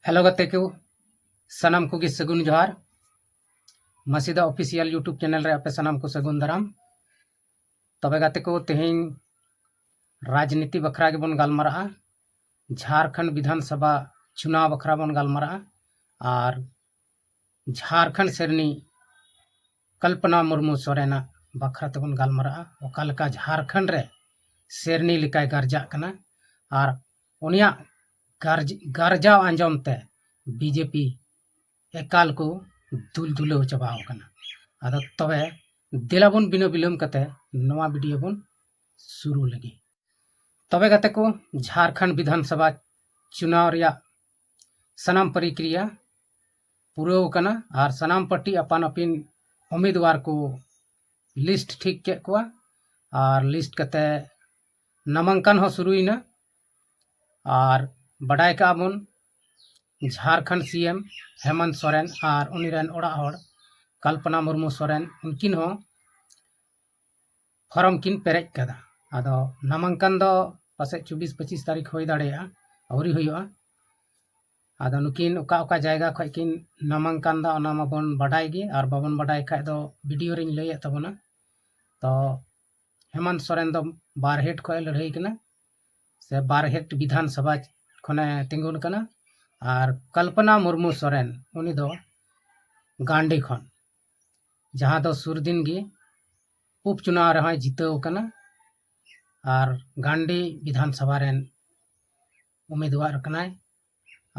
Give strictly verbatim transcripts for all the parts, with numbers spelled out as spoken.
Hello ᱜᱟᱛᱮ ᱠᱚ, ᱥᱟᱱᱟᱢ ᱠᱚᱜᱮ ᱥᱟᱹᱜᱩᱱ ᱡᱚᱦᱟᱨ᱾ ᱢᱟᱹᱥᱤᱫᱟ ᱚᱯᱷᱤᱥᱤᱭᱟᱞ YouTube ᱪᱮᱱᱮᱞ ᱨᱮ ᱟᱯᱮ ᱥᱟᱱᱟᱢ ᱠᱚ ᱥᱟᱹᱜᱩᱱ ᱫᱟᱨᱟᱢ᱾ ᱛᱚᱵᱮ ᱜᱟᱛᱮ ᱠᱚ, ᱛᱮᱦᱮᱧ ᱨᱟᱡᱽᱱᱤᱛᱤ ᱵᱟᱠᱷᱨᱟ ᱜᱮᱵᱚᱱ ᱜᱟᱞᱢᱟᱨᱟᱜᱼᱟ᱾ ᱡᱷᱟᱨᱠᱷᱚᱸᱰ ᱵᱤᱫᱷᱟᱱ ᱥᱚᱵᱷᱟ ᱪᱩᱱᱟᱣ ᱵᱟᱠᱷᱨᱟ ᱵᱚᱱ ᱜᱟᱞᱢᱟᱨᱟᱜᱼᱟ᱾ ᱟᱨ ᱡᱷᱟᱨᱠᱷᱚᱸᱰ ᱥᱮᱨᱱᱤ ᱠᱚᱞᱯᱚᱱᱟ ᱢᱩᱨᱢᱩ ᱥᱚᱨᱮᱱᱟᱜ ᱵᱟᱠᱷᱨᱟ ᱛᱮᱵᱚᱱ ᱜᱟᱞᱢᱟᱨᱟᱜᱼᱟ᱾ ᱚᱠᱟ ᱞᱮᱠᱟ ᱡᱷᱟᱨᱠᱷᱚᱸᱰ ᱨᱮ ᱥᱮᱨᱱᱤ ᱞᱮᱠᱟᱭ ᱜᱟᱨᱡᱟᱜ ᱠᱟᱱᱟ ᱟᱨ ᱩᱱᱤᱭᱟᱜ ᱜᱟᱨᱡ-, ᱜᱟᱨᱡᱟᱣ ᱟᱸᱡᱚᱢ ᱛᱮ ᱵᱤᱡᱮᱯᱤ ᱮᱠᱟᱞ ᱠᱚ ᱫᱩᱞ ᱫᱩᱞᱟᱹᱣ ᱪᱟᱵᱟᱣ ᱟᱠᱟᱱᱟ᱾ ᱟᱫᱚ ᱛᱚᱵᱮ ᱫᱮᱞᱟ ᱵᱚᱱ ᱵᱤᱱᱟᱹ ᱵᱤᱞᱚᱢ ᱠᱟᱛᱮ ᱱᱚᱣᱟ ᱵᱷᱤᱰᱤᱭᱳ ᱵᱚᱱ ᱥᱩᱨᱩ ᱞᱮᱜᱮ᱾ ᱛᱚᱵᱮ ᱜᱟᱛᱮ ᱠᱚ, ᱡᱷᱟᱨᱠᱷᱚᱸᱰ ᱵᱤᱫᱷᱟᱱ ᱥᱚᱵᱷᱟ ᱪᱩᱱᱟᱣ ᱨᱮᱭᱟᱜ ᱥᱟᱱᱟᱢ ᱯᱨᱚᱠᱨᱤᱭᱟ ᱯᱩᱨᱟᱹᱣ ᱟᱠᱟᱱᱟ ᱟᱨ ᱥᱟᱱᱟᱢ ᱯᱟᱨᱴᱤ ᱟᱯᱟᱱ ᱟᱹᱯᱤᱱ ᱩᱢᱤᱫᱣᱟᱨ ᱠᱚ ᱞᱤᱥᱴ ᱴᱷᱤᱠ ᱠᱮᱫ ᱠᱚᱣᱟ ᱟᱨ ᱞᱤᱥᱴ ᱠᱟᱛᱮ ᱱᱟᱢᱟᱝᱠᱟᱱ ᱦᱚᱸ ᱥᱩᱨᱩᱭᱮᱱᱟ᱾ ᱟᱨ ᱵᱟᱰᱟᱭ ᱠᱟᱜᱼᱟ ᱵᱚᱱ, ᱡᱷᱟᱨᱠᱷᱚᱸᱰ ᱥᱤ ᱮᱢ ᱦᱮᱢᱚᱱᱛ ᱥᱚᱨᱮᱱ ᱟᱨ ᱩᱱᱤ ᱨᱮᱱ ᱚᱲᱟᱜ ᱦᱚᱲ ᱠᱚᱞᱯᱚᱱᱟ ᱢᱩᱨᱢᱩ ᱥᱚᱨᱮᱱ, ᱩᱱᱠᱤᱱ ᱦᱚᱸ ᱯᱷᱚᱨᱚᱢ ᱠᱤᱱ ᱯᱮᱨᱮᱡ ᱠᱟᱫᱟ᱾ ᱟᱫᱚ ᱱᱟᱢᱟᱝᱠᱟᱱ ᱫᱚ ᱯᱟᱥᱮᱡ ᱪᱚᱵᱵᱤᱥ ᱯᱚᱸᱪᱤᱥ ᱛᱟᱹᱨᱤᱠᱷ ᱦᱩᱭ ᱫᱟᱲᱮᱭᱟᱜᱼᱟ, ᱟᱹᱣᱨᱤ ᱦᱩᱭᱩᱜᱼᱟ᱾ ᱟᱫᱚ ᱱᱩᱠᱤᱱ ᱚᱠᱟ ᱚᱠᱟ ᱡᱟᱭᱜᱟ ᱠᱷᱚᱡ ᱠᱤᱱ ᱱᱟᱢᱟᱝᱠᱟᱱ ᱫᱟ, ᱚᱱᱟ ᱢᱟᱵᱚᱱ ᱵᱟᱰᱟᱭ ᱜᱮ, ᱟᱨ ᱵᱟᱵᱚᱱ ᱵᱟᱰᱟᱭ ᱠᱷᱟᱡ ᱫᱚ ᱵᱷᱤᱰᱤᱭᱳ ᱨᱤᱧ ᱞᱟᱹᱭᱮᱫ ᱛᱟᱵᱚᱱᱟ᱾ ᱛᱚ ᱦᱮᱢᱚᱱᱛ ᱥᱚᱨᱮᱱ ᱫᱚ ᱵᱟᱨᱦᱮᱴ ᱠᱷᱚᱡ ᱮ ᱞᱟᱹᱲᱦᱟᱹᱭ ᱠᱟᱱᱟ, ᱥᱮ ᱵᱟᱨᱦᱮᱴ ᱵᱤᱫᱷᱟᱱ ᱥᱚᱵᱷᱟ ᱠᱷᱚᱱᱮ ᱛᱤᱸᱜᱩᱱ ᱠᱟᱱᱟ, ᱟᱨ ᱠᱚᱞᱯᱚᱱᱟ ᱢᱩᱨᱢᱩ ᱥᱚᱨᱮᱱ, ᱩᱱᱤ ᱫᱚ ᱜᱟᱱᱰᱤ ᱠᱷᱚᱱ, ᱡᱟᱦᱟᱸ ᱫᱚ ᱥᱩᱨ ᱫᱤᱱ ᱜᱮ ᱩᱯᱪᱩᱱᱟᱣ ᱨᱮᱦᱚᱸᱭ ᱡᱤᱛᱟᱹᱣ ᱠᱟᱱᱟ ᱟᱨ ᱜᱟᱱᱰᱤ ᱵᱤᱫᱷᱟᱱ ᱥᱚᱵᱷᱟ ᱨᱮᱱ ᱩᱢᱤᱫᱣᱟᱨ ᱠᱟᱱᱟᱭ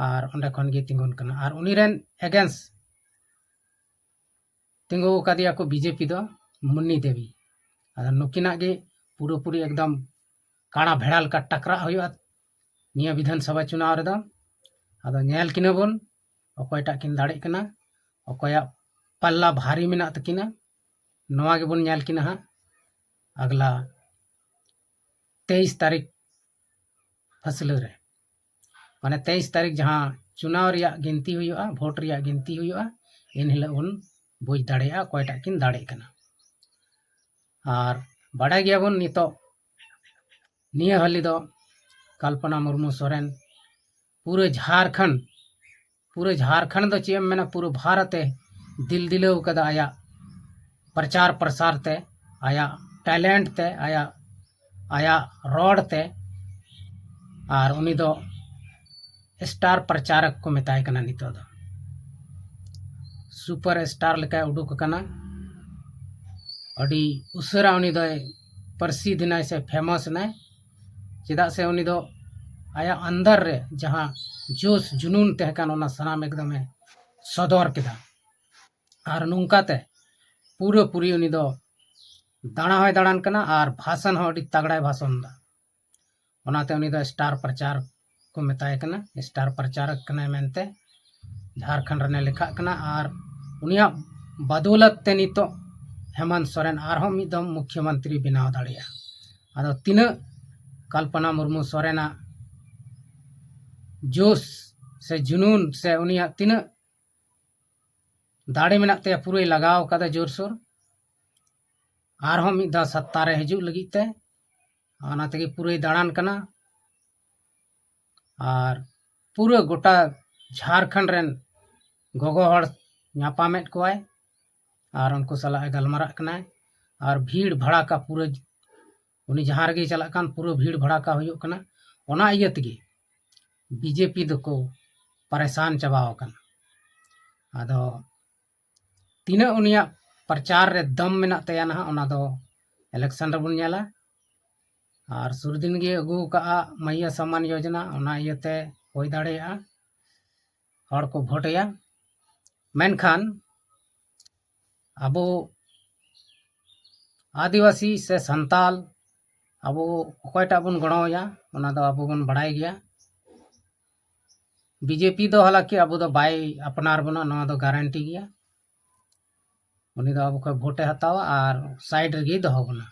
ᱟᱨ ᱚᱸᱰᱮ ᱠᱷᱚᱱ ᱜᱮ ᱛᱤᱸᱜᱩᱱ ᱠᱟᱱᱟ᱾ ᱟᱨ ᱩᱱᱤ ᱨᱮᱱ against ᱛᱤᱸᱜᱩ ᱟᱠᱟᱫᱮᱭᱟ ᱠᱚ ᱵᱤᱡᱮᱯᱤ ᱫᱚ ᱢᱩᱱᱱᱤ ᱫᱮᱵᱤ᱾ ᱟᱫᱚ ᱱᱩᱠᱤᱱᱟᱜ ᱜᱮ ᱯᱩᱨᱟᱹᱯᱩᱨᱤ ᱮᱠᱫᱚᱢ ᱠᱟᱲᱟ ᱵᱷᱮᱲᱟ ᱞᱮᱠᱟ ᱴᱟᱠᱨᱟᱜ ᱦᱩᱭᱩᱜᱼᱟ ᱱᱤᱭᱟᱹ ᱵᱤᱫᱷᱟᱱ ᱥᱚᱵᱷᱟ ᱪᱩᱱᱟᱣ ᱨᱮᱫᱚ᱾ ᱟᱫᱚ ᱧᱮᱞ ᱠᱤᱱᱟ ᱵᱚᱱ ᱚᱠᱚᱭᱴᱟᱜ ᱠᱤᱱ ᱫᱟᱲᱮᱜ ᱠᱟᱱᱟ, ᱚᱠᱚᱭᱟᱜ ᱯᱟᱞᱞᱟ ᱵᱷᱟᱨᱤ ᱢᱮᱱᱟᱜ ᱛᱟᱹᱠᱤᱱᱟ, ᱱᱚᱣᱟ ᱜᱮᱵᱚᱱ ᱧᱮᱞ ᱠᱤᱱᱟ ᱦᱟᱸᱜ ᱟᱜᱽᱞᱟ ᱛᱮᱭᱤᱥ ᱛᱟᱹᱨᱤᱠᱷ ᱯᱷᱟᱹᱥᱞᱟᱹ ᱨᱮ, ᱢᱟᱱᱮ ᱛᱮᱭᱤᱥ ᱛᱟᱹᱨᱤᱠᱷ ᱡᱟᱦᱟᱸ ᱪᱩᱱᱟᱣ ᱨᱮᱭᱟᱜ ᱜᱤᱱᱛᱤ ᱦᱩᱭᱩᱜᱼᱟ, ᱵᱷᱳᱴ ᱨᱮᱭᱟᱜ ᱜᱤᱱᱛᱤ ᱦᱩᱭᱩᱜᱼᱟ, ᱮᱱ ᱦᱤᱞᱳᱜ ᱵᱚᱱ ᱵᱩᱡᱽ ᱫᱟᱲᱮᱭᱟᱜᱼᱟ ᱚᱠᱚᱭᱴᱟᱜ ᱠᱤᱱ ᱫᱟᱲᱮᱜ ᱠᱟᱱᱟ᱾ ᱟᱨ ᱵᱟᱰᱟᱭ ᱜᱮᱭᱟᱵᱚᱱ ᱱᱤᱛᱚᱜ ᱱᱤᱭᱟᱹ ᱦᱟᱹᱞᱤ ᱫᱚ ᱠᱚᱞᱯᱚᱱᱟ ᱢᱩᱨᱢᱩ ᱥᱚᱨᱮᱱ ᱯᱩᱨᱟᱹ ᱡᱷᱟᱨᱠᱷᱚᱸᱰ ᱯᱩᱨᱟᱹ ᱡᱷᱟᱨᱠᱷᱚᱸᱰ ᱫᱚ ᱪᱮᱫ ᱮᱢ ᱢᱮᱱᱟ, ᱯᱩᱨᱟᱹ ᱵᱷᱟᱨᱚᱛ ᱮ ᱫᱤᱞ ᱫᱤᱞᱟᱹᱣ ᱠᱟᱫᱟ ᱟᱭᱟᱜ ᱯᱨᱚᱪᱟᱨ ᱯᱨᱚᱥᱟᱨ ᱛᱮ, ᱟᱭᱟᱜ ᱴᱮᱞᱮᱱᱴ ᱛᱮ, ᱟᱭᱟᱜ ᱟᱭᱟᱜ ᱨᱚᱲ ᱛᱮ᱾ ᱟᱨ ᱩᱱᱤ ᱫᱚ ᱥᱴᱟᱨ ᱯᱨᱚᱪᱟᱨᱚᱠ ᱠᱚ ᱢᱮᱛᱟᱭ ᱠᱟᱱᱟ ᱱᱤᱛᱚᱜ ᱫᱚ᱾ ᱥᱩᱯᱟᱨ ᱥᱴᱟᱨ ᱞᱮᱠᱟᱭ ᱩᱰᱩᱠ ᱟᱠᱟᱱᱟ᱾ ᱟᱹᱰᱤ ᱩᱥᱟᱹᱨᱟ ᱩᱱᱤ ᱫᱚᱭ ᱯᱟᱹᱨᱥᱤ ᱫᱤᱱᱟᱭ ᱥᱮ ᱯᱷᱮᱢᱟᱥ ᱮᱱᱟᱭ᱾ ᱪᱮᱫᱟᱜ ᱥᱮ ᱩᱱᱤ ᱫᱚ ᱟᱭᱟᱜ ᱟᱱᱫᱟᱨ ᱨᱮ ᱡᱟᱦᱟᱸ ᱡᱳᱥ ᱡᱩᱱᱩᱱ ᱛᱟᱦᱮᱸ ᱠᱟᱱ, ᱚᱱᱟ ᱥᱟᱱᱟᱢ ᱮᱠᱫᱚᱢᱮ ᱥᱚᱫᱚᱨ ᱠᱮᱫᱟ᱾ ᱟᱨ ᱱᱚᱝᱠᱟᱛᱮ ᱯᱩᱨᱟᱹ ᱯᱩᱨᱤ ᱩᱱᱤ ᱫᱚ ᱫᱟᱬᱟ ᱦᱚᱸᱭ ᱫᱟᱬᱟᱱ ᱠᱟᱱᱟ ᱟᱨ ᱵᱷᱟᱥᱚᱱ ᱦᱚᱸ ᱟᱹᱰᱤ ᱛᱟᱜᱲᱟᱭ ᱵᱷᱟᱥᱚᱱ ᱮᱫᱟ᱾ ᱚᱱᱟᱛᱮ ᱩᱱᱤ ᱫᱚ ᱥᱴᱟᱨ ᱯᱨᱚᱪᱟᱨ ᱠᱚ ᱢᱮᱛᱟᱭ ᱠᱟᱱᱟ, ᱥᱴᱟᱨ ᱯᱨᱚᱪᱟᱨᱚᱠ ᱠᱟᱱᱟᱭ ᱢᱮᱱᱛᱮ ᱡᱷᱟᱨᱠᱷᱚᱸᱰ ᱨᱮᱱᱮ ᱞᱮᱠᱷᱟᱜ ᱠᱟᱱᱟ᱾ ᱟᱨ ᱩᱱᱤᱭᱟᱜ ᱵᱟᱫᱚᱞᱟᱛ ᱛᱮ ᱱᱤᱛᱚᱜ ᱦᱮᱢᱚᱱᱛ ᱥᱚᱨᱮᱱ ᱟᱨᱦᱚᱸ ᱢᱤᱫ ᱫᱚᱢ ᱢᱩᱠᱷᱭᱚᱢᱚᱱᱛᱨᱤ ᱵᱮᱱᱟᱣ ᱫᱟᱲᱮᱭᱟᱜᱼᱟ᱾ ᱟᱫᱚ ᱛᱤᱱᱟᱹᱜ ᱠᱚᱞᱯᱚᱱᱟ ᱢᱩᱨᱢᱩ ᱥᱚᱨᱮᱱᱟᱜ ᱡᱳᱥ ᱥᱮ ᱡᱩᱱᱩᱱ ᱥᱮ ᱩᱱᱤᱭᱟᱜ ᱛᱤᱱᱟᱹᱜ ᱫᱟᱲᱮ ᱢᱮᱱᱟᱜ ᱛᱟᱭᱟ, ᱯᱩᱨᱟᱹᱭ ᱞᱟᱜᱟᱣ ᱠᱟᱫᱟ ᱡᱳᱨᱥᱳᱨ ᱟᱨᱦᱚᱸ ᱢᱤᱫ ᱫᱷᱟᱣ ᱥᱟᱛᱛᱟ ᱨᱮ ᱦᱤᱡᱩᱜ ᱞᱟᱹᱜᱤᱫ ᱛᱮ᱾ ᱚᱱᱟ ᱛᱮᱜᱮ ᱯᱩᱨᱟᱹᱭ ᱫᱟᱬᱟᱱ ᱠᱟᱱᱟ᱾ ᱟᱨ ᱯᱩᱨᱟᱹ ᱜᱚᱴᱟ ᱡᱷᱟᱨᱠᱷᱚᱸᱰ ᱨᱮᱱ ᱜᱚᱜᱚ ᱦᱚᱲ ᱧᱟᱯᱟᱢᱮᱫ ᱠᱚᱣᱟᱭ ᱟᱨ ᱩᱱᱠᱩ ᱥᱟᱞᱟᱜ ᱮ ᱜᱟᱞᱢᱟᱨᱟᱜ ᱠᱟᱱᱟᱭ᱾ ᱟᱨ ᱵᱷᱤᱲ ᱵᱷᱟᱲᱟᱠᱟ ᱯᱩᱨᱟᱹ, ᱩᱱᱤ ᱡᱟᱦᱟᱸ ᱨᱮᱜᱮᱭ ᱪᱟᱞᱟᱜ ᱠᱟᱱ, ᱯᱩᱨᱟᱹ ᱵᱷᱤᱲ ᱵᱷᱟᱲᱟᱠᱟ ᱦᱩᱭᱩᱜ ᱠᱟᱱᱟ᱾ ᱚᱱᱟ ᱤᱭᱟᱹ ᱛᱮᱜᱮ ᱵᱤᱡᱮᱯᱤ ᱫᱚᱠᱚ ᱯᱟᱨᱮᱥᱟᱱ ᱪᱟᱵᱟᱣ ᱟᱠᱟᱱᱟ᱾ ᱟᱫᱚ ᱛᱤᱱᱟᱹᱜ ᱩᱱᱤᱭᱟᱜ ᱯᱨᱚᱪᱟᱨ ᱨᱮ ᱫᱚᱢ ᱢᱮᱱᱟᱜ ᱛᱟᱭᱟ ᱱᱟᱦᱟᱜ, ᱚᱱᱟ ᱫᱚ ᱤᱞᱮᱠᱥᱚᱱ ᱨᱮᱵᱚᱱ ᱧᱮᱞᱟ᱾ ᱟᱨ ᱥᱩᱨᱫᱤᱱ ᱜᱮ ᱟᱹᱜᱩ ᱟᱠᱟᱫᱼᱟ ᱢᱟᱹᱦᱤᱭᱟᱹ ᱥᱚᱢᱢᱟᱱ ᱭᱳᱡᱚᱱᱟ, ᱚᱱᱟ ᱤᱭᱟᱹᱛᱮ ᱦᱩᱭ ᱫᱟᱲᱮᱭᱟᱜᱼᱟ ᱦᱚᱲ ᱠᱚ ᱵᱷᱳᱴ ᱮᱭᱟ᱾ ᱢᱮᱱᱠᱷᱟᱱ ᱟᱵᱚ ᱟᱹᱫᱤᱵᱟᱹᱥᱤ ᱥᱮ ᱥᱟᱱᱛᱟᱞ, ᱟᱵᱚ ᱚᱠᱚᱭᱴᱟᱜ ᱵᱚᱱ ᱜᱚᱲᱚᱣᱟᱭᱟ, ᱚᱱᱟ ᱫᱚ ᱟᱵᱚ ᱵᱚᱱ ᱵᱟᱲᱟᱭ ᱜᱮᱭᱟ᱾ ᱵᱤᱡᱮᱯᱤ ᱫᱚ ᱦᱟᱞᱟᱠᱤ ᱟᱵᱚ ᱫᱚ ᱵᱟᱭ ᱟᱯᱱᱟᱨ ᱵᱚᱱᱟ, ᱱᱚᱣᱟ ᱫᱚ ᱜᱟᱨᱮᱱᱴᱤ ᱜᱮᱭᱟ᱾ ᱩᱱᱤ ᱫᱚ ᱟᱵᱚ ᱠᱷᱚᱱ ᱵᱷᱳᱴᱮ ᱦᱟᱛᱟᱣᱟ ᱟᱨ ᱥᱟᱭᱤᱰ ᱨᱮᱜᱮᱭ ᱫᱚᱦᱚ ᱵᱚᱱᱟ᱾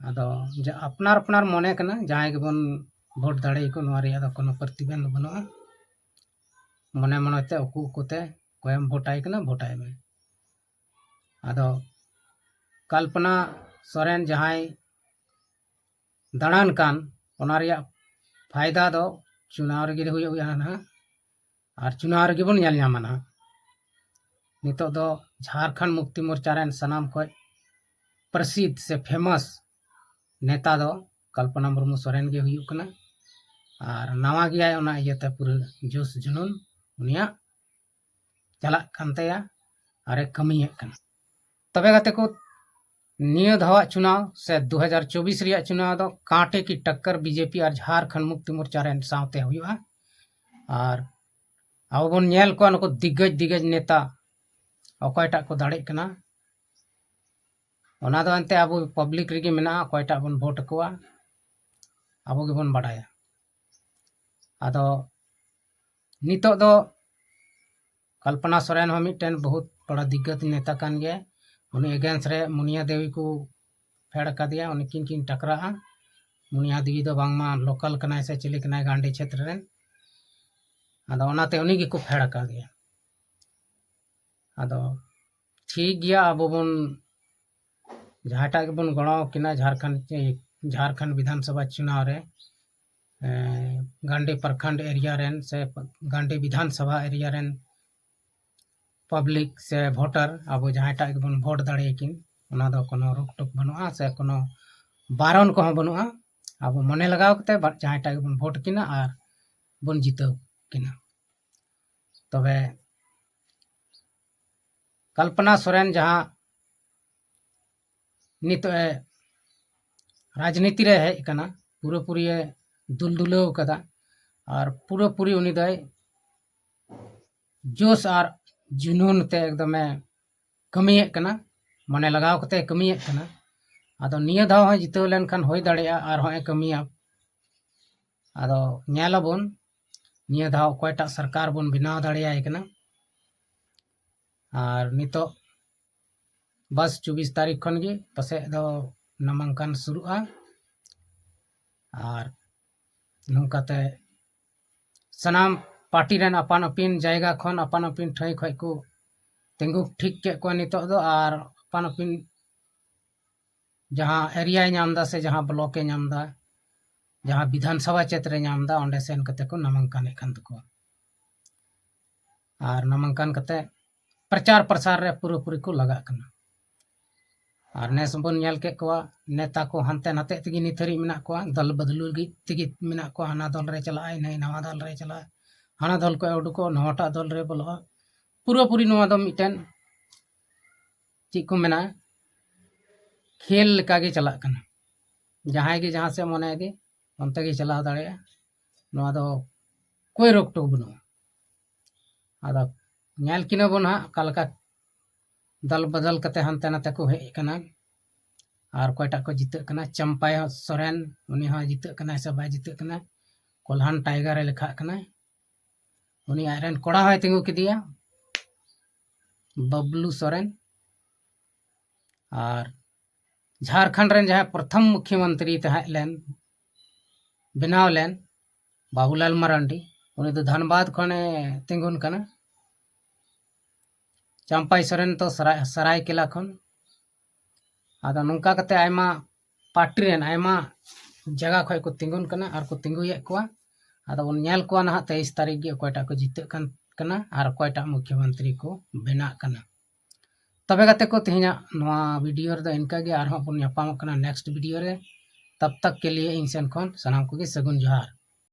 ᱟᱫᱚ ᱡᱟ ᱟᱯᱱᱟᱨ ᱟᱯᱱᱟᱨ ᱢᱚᱱᱮ ᱠᱟᱱᱟ, ᱡᱟᱦᱟᱸᱭ ᱜᱮᱵᱚᱱ ᱵᱷᱳᱴ ᱫᱟᱲᱮᱭᱟᱠᱚ, ᱱᱚᱣᱟ ᱨᱮᱭᱟᱜ ᱫᱚ ᱠᱳᱱᱳ ᱯᱨᱚᱛᱤᱵᱚᱱᱫᱷ ᱵᱟᱹᱱᱩᱜᱼᱟ᱾ ᱢᱚᱱᱮ ᱢᱚᱱᱮᱛᱮ ᱩᱠᱩ ᱩᱠᱩᱛᱮ ᱚᱠᱚᱭᱮᱢ ᱵᱷᱳᱴᱟᱭ ᱠᱟᱱᱟ, ᱵᱷᱳᱴᱟᱭ ᱢᱮ᱾ ᱟᱫᱚ ᱠᱚᱞᱯᱚᱱᱟ ᱥᱚᱨᱮᱱ ᱡᱟᱦᱟᱸᱭ ᱫᱟᱬᱟᱱ ᱠᱟᱱ, ᱚᱱᱟ ᱨᱮᱭᱟᱜ ᱯᱷᱟᱭᱫᱟ ᱫᱚ ᱪᱩᱱᱟᱣ ᱨᱮᱜᱮ ᱦᱩᱭᱩᱜᱼᱟ ᱱᱟᱦᱟᱜ᱾ ᱟᱨ ᱪᱩᱱᱟᱣ ᱨᱮᱜᱮ ᱵᱚᱱ ᱧᱮᱞ ᱧᱟᱢᱟ ᱱᱟᱦᱟᱜ᱾ ᱱᱤᱛᱚᱜ ᱫᱚ ᱡᱷᱟᱨᱠᱷᱚᱸᱰ ᱢᱩᱠᱛᱤ ᱢᱳᱨᱪᱟ ᱨᱮᱱ ᱥᱟᱱᱟᱢ ᱠᱷᱚᱱ ᱯᱨᱚᱥᱤᱫᱷ ᱥᱮ ᱯᱷᱮᱢᱟᱥ ᱱᱮᱛᱟ ᱫᱚ ᱠᱚᱞᱯᱚᱱᱟ ᱢᱩᱨᱢᱩ ᱥᱚᱨᱮᱱ ᱜᱮ ᱦᱩᱭᱩᱜ ᱠᱟᱱᱟ᱾ ᱟᱨ ᱱᱟᱣᱟ ᱜᱮᱭᱟᱭ, ᱚᱱᱟ ᱤᱭᱟᱹᱛᱮ ᱯᱩᱨᱟᱹ ᱡᱳᱥ ᱡᱩᱱᱩᱱ ᱩᱱᱤᱭᱟᱜ ᱪᱟᱞᱟᱜ ᱠᱟᱱ ᱛᱟᱭᱟ ᱟᱨᱮ ᱠᱟᱹᱢᱤᱭᱮᱫ ᱠᱟᱱᱟ᱾ ᱛᱚᱵᱮ ᱜᱟᱛᱮ ᱠᱚ, ᱱᱤᱭᱟᱹ ᱫᱷᱟᱣᱟᱜ ᱪᱩᱱᱟᱣ ᱥᱮ ᱫᱩ ᱦᱟᱡᱟᱨ ᱪᱚᱵᱵᱤᱥ ᱨᱮᱭᱟᱜ ᱪᱩᱱᱟᱣ ᱫᱚ ᱠᱟᱸᱴᱮ ᱠᱤ ᱴᱟᱠᱠᱟᱨ ᱵᱤᱡᱮᱯᱤ ᱟᱨ ᱡᱷᱟᱨᱠᱷᱚᱸᱰ ᱢᱩᱠᱛᱤ ᱢᱳᱨᱪᱟ ᱨᱮᱱ ᱥᱟᱶᱛᱮ ᱦᱩᱭᱩᱜᱼᱟ᱾ ᱟᱨ ᱟᱵᱚ ᱵᱚᱱ ᱧᱮᱞ ᱠᱚᱣᱟ ᱱᱩᱠᱩ ᱫᱤᱜᱜᱚᱡᱽ ᱫᱤᱜᱜᱚᱡᱽ ᱱᱮᱛᱟ ᱚᱠᱚᱭᱴᱟᱜ ᱠᱚ ᱫᱟᱲᱮᱜ ᱠᱟᱱᱟ, ᱚᱱᱟ ᱫᱚ ᱮᱱᱛᱮ ᱟᱵᱚ ᱯᱟᱵᱽᱞᱤᱠ ᱨᱮᱜᱮ ᱢᱮᱱᱟᱜᱼᱟ, ᱚᱠᱚᱭᱴᱟᱜ ᱵᱚᱱ ᱵᱷᱳᱴ ᱟᱠᱚᱣᱟ, ᱟᱵᱚ ᱜᱮᱵᱚᱱ ᱵᱟᱰᱟᱭᱟ᱾ ᱟᱫᱚ ᱱᱤᱛᱚᱜ ᱫᱚ ᱠᱚᱞᱯᱚᱱᱟ ᱥᱚᱨᱮᱱ ᱦᱚᱸ ᱢᱤᱫᱴᱮᱱ ᱵᱚᱦᱩᱛ ᱵᱚᱲᱚ ᱫᱤᱜᱽᱜᱚᱡᱽ ᱱᱮᱛᱟ ᱠᱟᱱ ᱜᱮᱭᱟ᱾ ᱩᱱᱤ against ᱨᱮ ᱢᱩᱱᱤᱭᱟ ᱫᱮᱣᱤ ᱠᱚ ᱯᱷᱮᱰ ᱟᱠᱟᱫᱮᱭᱟ, ᱩᱱᱠᱤᱱ ᱠᱤᱱ ᱴᱟᱠᱨᱟᱜᱼᱟ᱾ ᱢᱩᱱᱤᱭᱟ ᱫᱮᱣᱤ ᱫᱚ ᱵᱟᱝᱢᱟ local ᱠᱟᱱᱟᱭ ᱥᱮ ᱪᱤᱞᱤ ᱠᱟᱱᱟᱭ ᱜᱟᱱᱰᱤ ᱪᱷᱮᱛᱨᱚ ᱨᱮᱱ, ᱟᱫᱚ ᱚᱱᱟᱛᱮ ᱩᱱᱤ ᱜᱮᱠᱚ ᱯᱷᱮᱰ ᱟᱠᱟᱫᱮᱭᱟ᱾ ᱟᱫᱚ ᱴᱷᱤᱠ ᱜᱮᱭᱟ, ᱟᱵᱚ ᱵᱚᱱ ᱡᱟᱦᱟᱸᱭᱴᱟᱜ ᱜᱮᱵᱚᱱ ᱜᱚᱲᱚ ᱟᱹᱠᱤᱱᱟ, ᱡᱷᱟᱲᱠᱷᱚᱸᱰ ᱡᱷᱟᱲᱠᱷᱚᱸᱰ ᱵᱤᱫᱷᱟᱱ ᱥᱚᱵᱷᱟ ᱪᱩᱱᱟᱣ ᱨᱮ ᱜᱟᱱᱰᱤ ᱯᱨᱚᱠᱷᱚᱸᱰ ᱮᱨᱤᱭᱟ ᱨᱮᱱ ᱥᱮ ᱜᱟᱱᱰᱤ ᱵᱤᱫᱷᱟᱱ ᱥᱚᱵᱷᱟ ᱮᱨᱤᱭᱟ ᱨᱮᱱ ᱯᱟᱵᱽᱞᱤᱠ ᱥᱮ ᱵᱷᱳᱴᱟᱨ ᱟᱵᱚ ᱡᱟᱦᱟᱸᱭᱴᱟᱜ ᱜᱮᱵᱚᱱ ᱵᱷᱳᱴ ᱫᱟᱲᱮᱭᱟᱠᱤᱱ, ᱚᱱᱟ ᱫᱚ ᱠᱳᱱᱳ ᱨᱳᱠ ᱴᱳᱠ ᱵᱟᱹᱱᱩᱜᱼᱟ ᱥᱮ ᱠᱳᱱᱳ ᱵᱟᱨᱚᱱ ᱠᱚᱦᱚᱸ ᱵᱟᱹᱱᱩᱜᱼᱟ᱾ ᱟᱵᱚ ᱢᱚᱱᱮ ᱞᱟᱜᱟᱣ ᱠᱟᱛᱮ ᱡᱟᱦᱟᱸᱭᱴᱟᱜ ᱜᱮᱵᱚᱱ ᱵᱷᱳᱴ ᱠᱤᱱᱟ ᱟᱨ ᱵᱚᱱ ᱡᱤᱛᱟᱹᱣ ᱠᱤᱱᱟ᱾ ᱛᱚᱵᱮ ᱠᱚᱞᱯᱚᱱᱟ ᱥᱚᱨᱮᱱ ᱡᱟᱦᱟᱸ ᱱᱤᱛᱚᱜ ᱮ ᱨᱟᱡᱽᱱᱤᱛᱤ ᱨᱮ ᱦᱮᱡ ᱟᱠᱟᱱᱟ, ᱯᱩᱨᱟᱹᱯᱩᱨᱤ ᱮ ᱫᱩᱞᱫᱩᱞᱟᱹᱣ ᱟᱠᱟᱫᱟ᱾ ᱟᱨ ᱯᱩᱨᱟᱹᱯᱩᱨᱤ ᱩᱱᱤ ᱫᱚᱭ ᱡᱳᱥ ᱟᱨ ᱡᱩᱱᱩᱱ ᱛᱮ ᱮᱠᱫᱚᱢᱮ ᱠᱟᱹᱢᱤᱭᱮᱫ ᱠᱟᱱᱟ, ᱢᱚᱱᱮ ᱞᱟᱜᱟᱣ ᱠᱟᱛᱮ ᱠᱟᱹᱢᱤᱭᱮᱫ ᱠᱟᱱᱟ᱾ ᱟᱫᱚ ᱱᱤᱭᱟᱹ ᱫᱷᱟᱣ ᱦᱚᱸ ᱡᱤᱛᱟᱹᱣ ᱞᱮᱱᱠᱷᱟᱱ ᱦᱩᱭ ᱫᱟᱲᱮᱭᱟᱜᱼᱟ ᱟᱨᱦᱚᱸ ᱮ ᱠᱟᱹᱢᱤᱭᱟ᱾ ᱟᱫᱚ ᱧᱮᱞ ᱟᱵᱚᱱ ᱱᱤᱭᱟᱹ ᱫᱷᱟᱣ ᱚᱠᱚᱭᱴᱟᱜ ᱥᱚᱨᱠᱟᱨ ᱵᱚᱱ ᱵᱮᱱᱟᱣ ᱫᱟᱲᱮᱭᱟᱭ ᱠᱟᱱᱟ᱾ ᱟᱨ ᱱᱤᱛᱚᱜ ᱵᱟᱥ ᱪᱚᱵᱵᱤᱥ ᱛᱟᱹᱨᱤᱠᱷ ᱠᱷᱚᱱ ᱜᱮ ᱯᱟᱥᱮᱡ ᱫᱚ ᱱᱟᱢᱟᱝᱠᱟᱱ ᱥᱩᱨᱩᱜᱼᱟ᱾ ᱟᱨ ᱱᱚᱝᱠᱟᱛᱮ ᱥᱟᱱᱟᱢ ᱯᱟᱨᱴᱤ ᱨᱮᱱ ᱟᱯᱟᱱ ᱟᱹᱯᱤᱱ ᱡᱟᱭᱜᱟ ᱠᱷᱚᱱ ᱟᱯᱟᱱ ᱟᱹᱯᱤᱱ ᱴᱷᱟᱹᱭ ᱠᱷᱚᱱ ᱠᱚ ᱛᱤᱸᱜᱩ ᱴᱷᱤᱠ ᱠᱮᱫ ᱠᱚᱣᱟ ᱱᱤᱛᱚᱜ ᱫᱚ, ᱟᱨ ᱟᱯᱟᱱ ᱟᱹᱯᱤᱱ ᱡᱟᱦᱟᱸ ᱮᱨᱤᱭᱟᱭ ᱧᱟᱢ ᱮᱫᱟ ᱥᱮ ᱡᱟᱦᱟᱸ ᱵᱞᱚᱠ ᱮ ᱧᱟᱢ ᱮᱫᱟ, ᱡᱟᱦᱟᱸ ᱵᱤᱫᱷᱟᱱ ᱥᱚᱵᱷᱟ ᱪᱮᱛ ᱨᱮ ᱧᱟᱢ ᱮᱫᱟ, ᱚᱸᱰᱮ ᱥᱮᱱ ᱠᱟᱛᱮ ᱠᱚ ᱱᱟᱢᱟᱝᱠᱟᱱᱮᱫ ᱠᱟᱱ ᱛᱟᱠᱚᱣᱟ᱾ ᱟᱨ ᱱᱟᱢᱟᱝᱠᱟᱱ ᱠᱟᱛᱮ ᱯᱨᱚᱪᱟᱨ ᱯᱨᱚᱥᱟᱨ ᱨᱮ ᱯᱩᱨᱟᱹᱯᱩᱨᱤ ᱠᱚ ᱞᱟᱜᱟᱜ ᱠᱟᱱᱟ᱾ ᱟᱨ ᱱᱮᱥ ᱵᱚᱱ ᱧᱮᱞ ᱠᱮᱫ ᱠᱚᱣᱟ, ᱱᱮᱛᱟ ᱠᱚ ᱦᱟᱱᱛᱮ ᱱᱟᱛᱮ ᱛᱮᱜᱮ ᱱᱤᱛ ᱦᱟᱹᱨᱤᱡ ᱢᱮᱱᱟᱜ ᱠᱚᱣᱟ, ᱫᱚᱞ ᱵᱚᱫᱞᱩ ᱞᱟᱹᱜᱤᱫ ᱛᱮᱜᱮ ᱢᱮᱱᱟᱜ ᱠᱚᱣᱟ᱾ ᱦᱟᱱᱟ ᱫᱚᱞ ᱨᱮ ᱪᱟᱞᱟᱜᱼᱟᱭ, ᱱᱟᱹᱭ ᱱᱟᱣᱟ ᱫᱚᱞ ᱨᱮ ᱪᱟᱞᱟᱜᱼᱟ, ᱦᱟᱱᱟ ᱫᱚᱞ ᱠᱷᱚᱱ ᱩᱰᱩᱠᱚᱜ, ᱱᱚᱣᱟᱴᱟᱜ ᱫᱚᱞ ᱨᱮ ᱵᱚᱞᱚᱜᱼᱟ᱾ ᱯᱩᱨᱟᱹᱯᱩᱨᱤ ᱱᱚᱣᱟ ᱫᱚ ᱢᱤᱫᱴᱮᱱ, ᱪᱮᱫ ᱠᱚ ᱢᱮᱱᱟ, ᱠᱷᱮᱞ ᱞᱮᱠᱟᱜᱮ ᱪᱟᱞᱟᱜ ᱠᱟᱱᱟ᱾ ᱡᱟᱦᱟᱸᱭ ᱜᱮ ᱡᱟᱦᱟᱸ ᱥᱮᱫ ᱢᱚᱱᱮᱭᱮᱫᱮ ᱚᱱᱛᱮ ᱜᱮ ᱪᱟᱞᱟᱣ ᱫᱟᱲᱮᱭᱟᱜᱼᱟ᱾ ᱱᱚᱣᱟ ᱫᱚ ᱠᱚᱭ ᱨᱳᱠ ᱴᱳᱠ ᱵᱟᱹᱱᱩᱜᱼᱟ᱾ ᱟᱫᱚ ᱧᱮᱞ ᱠᱤᱱᱟ ᱵᱚᱱ ᱦᱟᱸᱜ ᱚᱠᱟ ᱞᱮᱠᱟ ᱫᱚᱞ ᱵᱚᱫᱚᱞ ᱠᱟᱛᱮ ᱦᱟᱱᱛᱮ ᱱᱟᱛᱮ ᱠᱚ ᱦᱮᱡ ᱠᱟᱱᱟ ᱟᱨ ᱚᱠᱚᱭᱴᱟᱜ ᱠᱚ ᱡᱤᱛᱟᱹᱜ ᱠᱟᱱᱟ᱾ ᱪᱟᱢᱯᱟᱭ ᱥᱚᱨᱮᱱ, ᱩᱱᱤ ᱦᱚᱸ ᱡᱤᱛᱟᱹᱜ ᱠᱟᱱᱟᱭ ᱥᱮ ᱵᱟᱭ ᱡᱤᱛᱟᱹᱜ ᱠᱟᱱᱟ, ᱠᱚᱞᱦᱟᱱ ᱴᱟᱭᱜᱟᱨ ᱮ ᱞᱮᱠᱷᱟᱜ ᱠᱟᱱᱟ᱾ ᱩᱱᱤ ᱟᱡᱨᱮᱱ ᱠᱚᱲᱟ ᱦᱚᱸᱭ ᱛᱤᱸᱜᱩ ᱠᱮᱫᱮᱭᱟ, ᱵᱟᱵᱞᱩ ᱥᱚᱨᱮᱱ᱾ ᱟᱨ ᱡᱷᱟᱲᱠᱷᱚᱸᱰ ᱨᱮᱱ ᱡᱟᱦᱟᱸᱭ ᱯᱨᱚᱛᱷᱚᱢ ᱢᱩᱠᱷᱭᱚᱢᱚᱱᱛᱨᱤ ᱛᱟᱦᱮᱸ ᱞᱮᱱ, ᱵᱮᱱᱟᱣ ᱞᱮᱱ, ᱵᱟᱵᱩᱞᱟᱞ ᱢᱟᱨᱟᱱᱰᱤ, ᱩᱱᱤ ᱫᱚ ᱫᱷᱟᱱᱵᱟᱫᱽ ᱠᱷᱚᱱᱮ ᱛᱤᱸᱜᱩᱱ ᱠᱟᱱᱟ᱾ ᱪᱟᱢᱯᱟᱭ ᱥᱚᱨᱮᱱ ᱫᱚ ᱥᱟᱨᱟᱭ-, ᱥᱟᱨᱟᱭᱠᱮᱞᱟ ᱠᱷᱚᱱ᱾ ᱟᱫᱚ ᱱᱚᱝᱠᱟ ᱠᱟᱛᱮ ᱟᱭᱢᱟ ᱯᱟᱨᱴᱤ ᱨᱮᱱ ᱟᱭᱢᱟ ᱡᱟᱭᱜᱟ ᱠᱷᱚᱱ ᱠᱚ ᱛᱤᱸᱜᱩᱱ ᱠᱟᱱᱟ ᱟᱨ ᱠᱚ ᱛᱤᱸᱜᱩᱭᱮᱫ ᱠᱚᱣᱟ᱾ ᱟᱫᱚ ᱵᱚᱱ ᱧᱮᱞ ᱠᱚᱣᱟ ᱱᱟᱦᱟᱜ ᱛᱮᱭᱤᱥ ᱛᱟᱹᱨᱤᱠᱷ ᱜᱮ ᱚᱠᱚᱭᱴᱟᱜ ᱠᱚ ᱡᱤᱛᱟᱹᱜ ᱠᱟᱱ ᱠᱟᱱᱟ ᱟᱨ ᱚᱠᱚᱭᱴᱟᱜ ᱢᱩᱠᱷᱭᱚᱢᱚᱱᱛᱨᱤ ᱠᱚ ᱵᱮᱱᱟᱜ ᱠᱟᱱᱟ᱾ ᱛᱚᱵᱮ ᱜᱟᱛᱮ ᱠᱚ, ᱛᱮᱦᱮᱧᱟᱜ ᱱᱚᱣᱟ ᱵᱷᱤᱰᱤᱭᱳ ᱨᱮᱫᱚ ᱤᱱᱠᱟᱹ ᱜᱮ, ᱟᱨᱦᱚᱸ ᱵᱚᱱ ᱧᱟᱯᱟᱢᱚᱜ ᱠᱟᱱᱟ ᱱᱮᱠᱥᱴ ᱵᱷᱤᱰᱤᱭᱳ ᱨᱮ᱾ ᱛᱟᱵ ᱛᱟᱠ ᱠᱮ ᱞᱤᱭᱮ ᱤᱧ ᱥᱮᱱ ᱠᱷᱚᱱ ᱥᱟᱱᱟᱢ ᱠᱚᱜᱮ ᱥᱟᱹᱜᱩᱱ ᱡᱚᱦᱟᱨ᱾